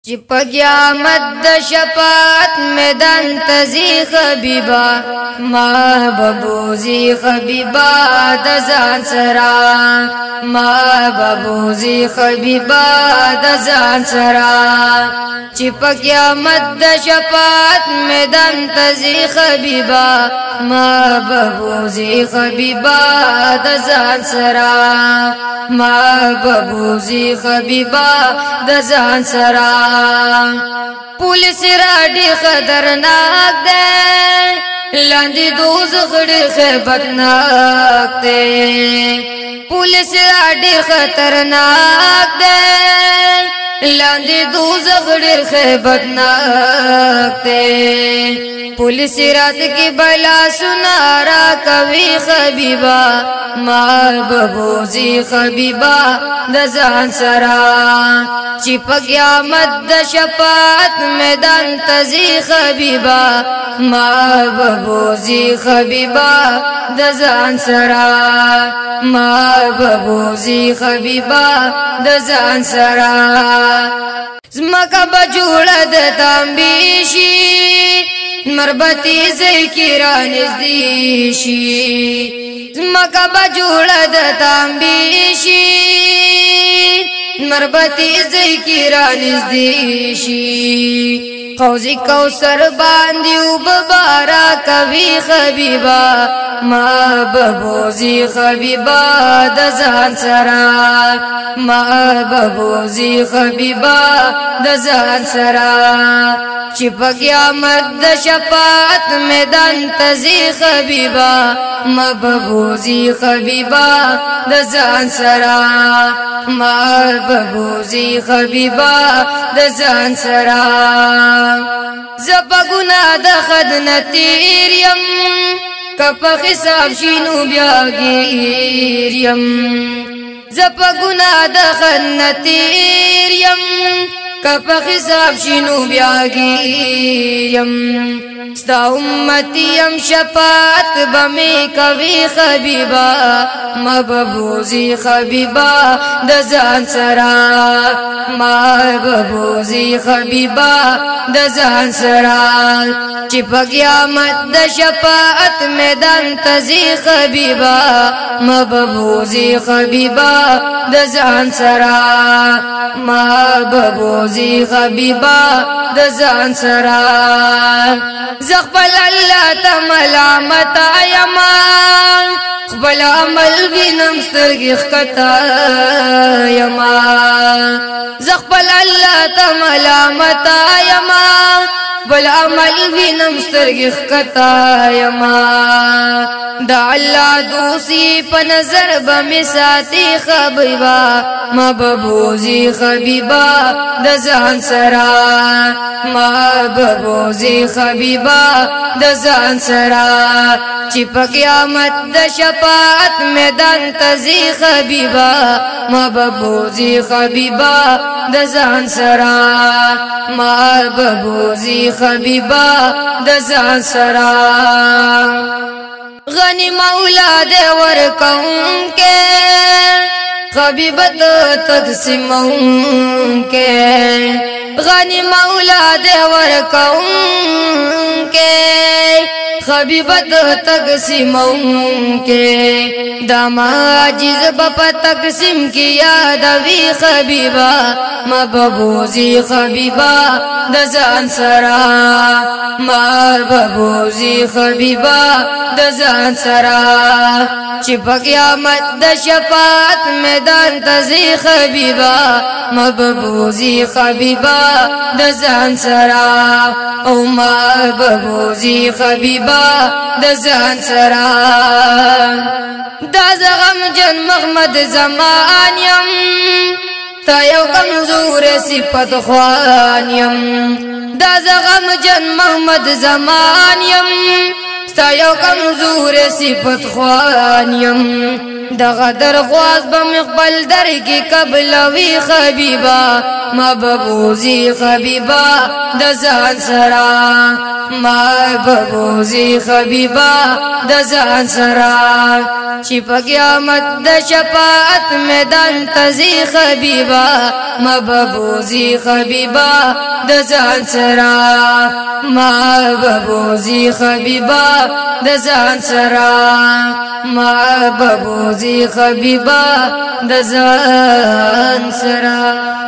چې په قیامت د شفاعت میدان ته ځي حبیبه، ما به بوځي حبیبه د ځان سره، ما به بوځي حبیبه د ځان سره. چې په قیامت د شفاعت میدان ته ځي حبیبه، ما به بوځي حبیبه د ځان سره، ما به بوځي حبیبه د ځان سره. پولیس را ډېر خطرناک دی، لاندې دوزخ ډېر خیبتناک دی. پولیس را ډېر خطرناک دی، لاندې دوزخ ډېر خیبتناک دی. پولیس رات کې بلا سنارا کوي حبیبا، ما به بوځي حبیبا د ځان سره. چې په قیامت د شفاعت میدان ته ځي حبیبا، ما به بوځي حبیبا د ځان سره، ما به بوځي حبیبا د ځان سره. زمکه به جوړه د تانبې شي، مربتی ځای کې را نږدې شي. زمکه به جوړه د تانبې شي، مربتی ځای کې را نږدې شي. حوض کوثر باندې وبارا کوي حبیبا، ما به بوځي حبیبا د ځان سره، ما به بوځي حبیبا د ځان سره. چې په قیامت د شفاعت میدان ته ځي حبیبا، ما به بوځي حبیبا د ځان سره، ما به بوځي حبیبا د ځان سره. زه په ګناه د خد نه تېر یم، که په حساب شي نو بیا ګیر یم. زه په ګناه د خد نه تېر یم، که په حساب شي نو بیا ګیر یم. ستا امتی یم، شفاعت به مې کوي حبیبا، ما به بوځي حبیبا د ځان سره، ما به بوځي حبیبا د ځان سره. چې په قیامت د شفاعت میدان ته ځي حبیبا، ما به بوځي حبیبا د ځان سره، ما به بوځي حبیبا د ځان سره. زه خپل الله ته ملامت یم، خپل عمل وینم سترګې ښکته یم. زه خپل الله ته ملامت یم، خپل عمل وینم سترګې ښکته یم. د الله دوسي په نظر به مې ساتي حبیبا، ما به بوځي حبیبا د ځان سره، ما به بوځي حبیبا د ځان سره. چې په قیامت د شفاعت میدان ته ځي حبیبا، ما به بوځي حبیبا د ځان سره، ما به بوځي حبیبا د ځان سره. غنی مولا دې ورکون کې، حبیبت تقسیمون کې. غنی مولا دې ورکون کې، حبیبت تقسیمون کې. دا ما عاجز په تقسیم کې یاد وی حبیبا، ما به بوځي حبیبا د ځان سره، ما به بوځي حبیبا د ځان سره. چې په قیامت د شفاعت میدان ته ځي حبیبا، ما به بوځي حبیبا د ځان سره، او ما به بوځي حبیبا د ځان سره. دا زه غمجن محمد زمان یم، تا یو کمزور صفت خوان یم. دا زه غمجن محمد زمان یم، ستا یو کمزور صفت خوان یم. دغه درخواست به خپل در کې قبلوي حبیبا، ما ببوزي حبیبا د ځان سره، ما ببوزي حبیبا د ځان سره. چې په قیامت د شفاعت میدان تزي حبیبا، ما ببوزي حبیبا د ځان سره، ما ببوزي حبیبا د ځان سره، ما ببوزي حبیبا د ځان سره.